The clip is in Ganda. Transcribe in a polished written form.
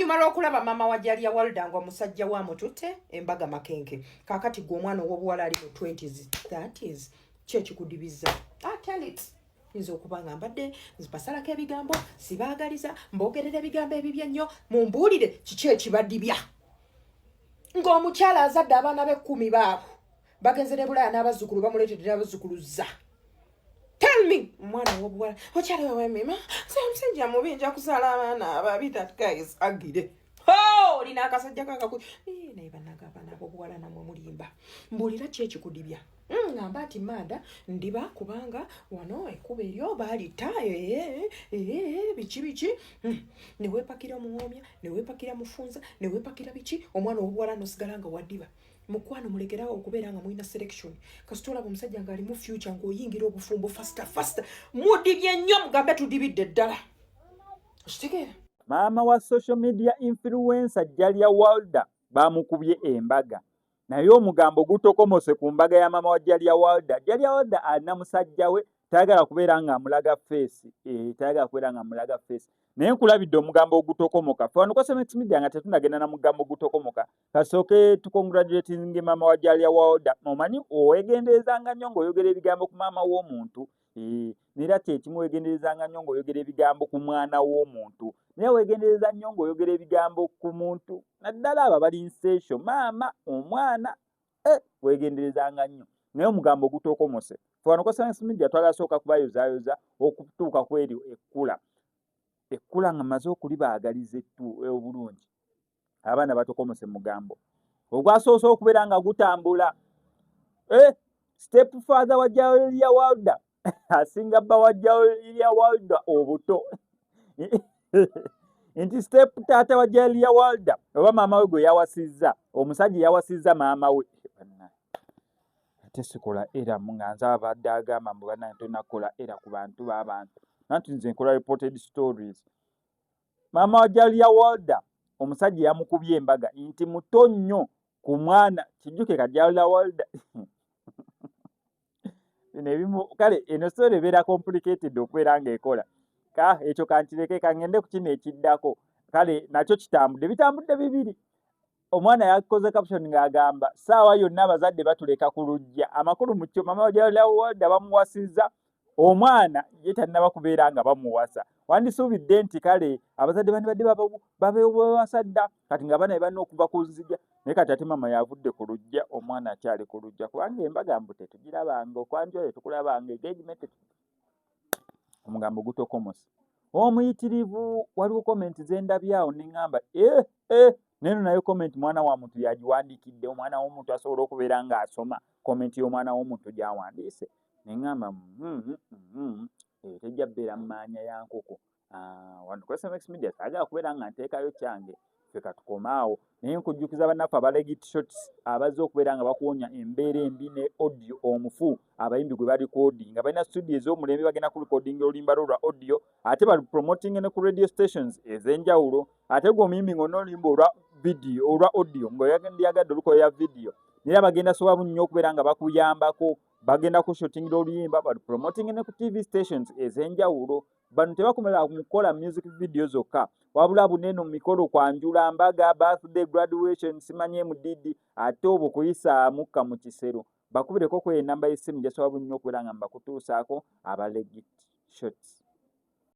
Oluvannyuma lw'okulaba maama wa Jalia Walda nga omusajja wa mututte embaga makenke, kaakati gwe omwana ow'obuwala ali mu 20s, 30s, ki ekikudibiza? Ah, tell it. Nza okuba nga mbadde nzibasalako ebigambo, sibaagaliza, mboogerera ebigambo ebibi ennyo. Mumbuulire, kiki ekibadibya ng'omukyala azadde abaana b'ekkumi baabo bagenze ne Bulaaya n'abazzukulu bamuleetedde n'abazzukulu za? Tell me, omwana ow'obuwala okyali wewemima, nze omusajja mubi, nja kuzaala abaana ababi. That guy is ugly. Olina akasajja kakaku. Naye bannaga, abaana ab'obuwala namwe mulimba. Mbuulira, ki ekikudibya? Ngamba nti manda ndiba kubanga wano ekkuba eryo baalita biki biki, neweepakira omuwoomya, neweepakira mufunza, neweepakira biki. Omwana ow'obuwala nosigala nga waddiba. Mukwano, mulekerawo okubeera nga mulina selection. Kasita olaba omusajja ng'alimu future, ng'oyingira obufumbo faster faster. Mudibye nnyo, mugambe tudibidde ddala. Okitegeera? Maama wa social media influencer Jalia Walda bamukubye embaga, naye omugambo gutokomose ku mbaga ya maama wa Jalia Walda. Jalia Walda alina musajja we, tayagala kubeera ng'amulaga face, tayagala kubeera ng'amulaga face, naye nkulabidde omugambo ogutokomoka. Fe wano kwa Semex Media nga tetunagenda na mugambo gutokomoka, kasooke tucongratulating maama wa Jalia Walda. Omanyi owegenderezanga nnyo ng'oyogera ebigambo ku maama w'omuntu, neera kyekimu wegenderezanga nnyo ng'oyogera ebigambo ku mwana w'omuntu, naye wegendereza nnyo ng'oyogera ebigambo ku muntu, naddala abo abali nsesho, maama omwana, wegenderezanga nnyo. Naye omugambo gutokomose. Fe wano kwa Science Media twagala sooka kubayozaayoza okutuuka ku eryo ekkula ekkula nga maze okulibaagaliza ettu obulungi. Abaana batokomose mugambo ogwasoose okubeera nga gutambula, step father wa Jalia Walda asinga bba wa Jalia Walda obuto, nti step taata wa Jalia Walda oba maama we gwe yawasizza, omusajja yawasizza maama we. Ate sikola era nga nze abadde agamba mbu bannange tonakola era ku bantu b'abantu, nanti nze nkola reported stories. Maama wa Jalia Walda omusajja yamukubye embaga nti muto nnyo ku mwana. Kijjuke ka Jalia Walda bino ebimu. Kale eno story ebeera complicated okubeera ng'ekola ka ekyo. Kankireke, kangende ku kino ekiddako. Kale nakyo kitambudde, bitambudde bibiri. Omwana yakoze caption ng'agamba, "Saawa yonna abazadde batuleka ku luggya." Amakulu mu kyo, mama wa bamuwasizza, omwana ye tannaba kubeera nga bamuwasa. Wandisuubidde nti kale abazadde bandibadde babewasa dda, kati nga abaana be balina okuva ku nzija, naye kati ate maama yavudde ku luggya, omwana akyali ku luggya, kubanga embaga mbu tetugirabanga, okwanjula tetukulabanga, engagement. Omugambo gutokomose omuyitirivu. Waliwo comment zendabyawo neŋŋamba, eh, eh, neno nayo comment mwana wa muntu yagiwandiikidde. Omwana w'omuntu asobola okubeera ng'asoma comment y'omwana w'omuntu gy'awandiise, neŋŋamba, tejja bbeera mumaanya ya nkoko. Ah, wano ku SMX Media saagala kubeera nga nteekayo kyange. Ffe katukomaawo, naye nkujjukiza bannaffe aba Legit Shots abazze okubeera nga bakuwonya embeera embi ne audio omufu abayimbi gwe barecording nga balina studio ez'omulembe. Bagenda ku recording oluyimba lwo lwa audio, ate bali promoting ne ku radio stations ez'enjawulo. Ate gwe omuyimbi ng'olina oluyimba olwa video, olwa audio, ng'oyagadde olukolera video, naye bagenda sobola nnyo okubeera nga bakuyambako. Bagenda kushootingira oluyimba, bali promoting ne ku TV stations ez'enjawulo. Bano tebakomera mu kukola music video zokka, wabula bunene mu mikolo, kwanjula, mbaga, birthday, graduation, simanyi MDD, ate obwo kuyisa mukka mu kisero. Bakubireko ku enamba y'essimu, jasobola bunnyo okubeera nga mbakutuusaako aba Legit Shots.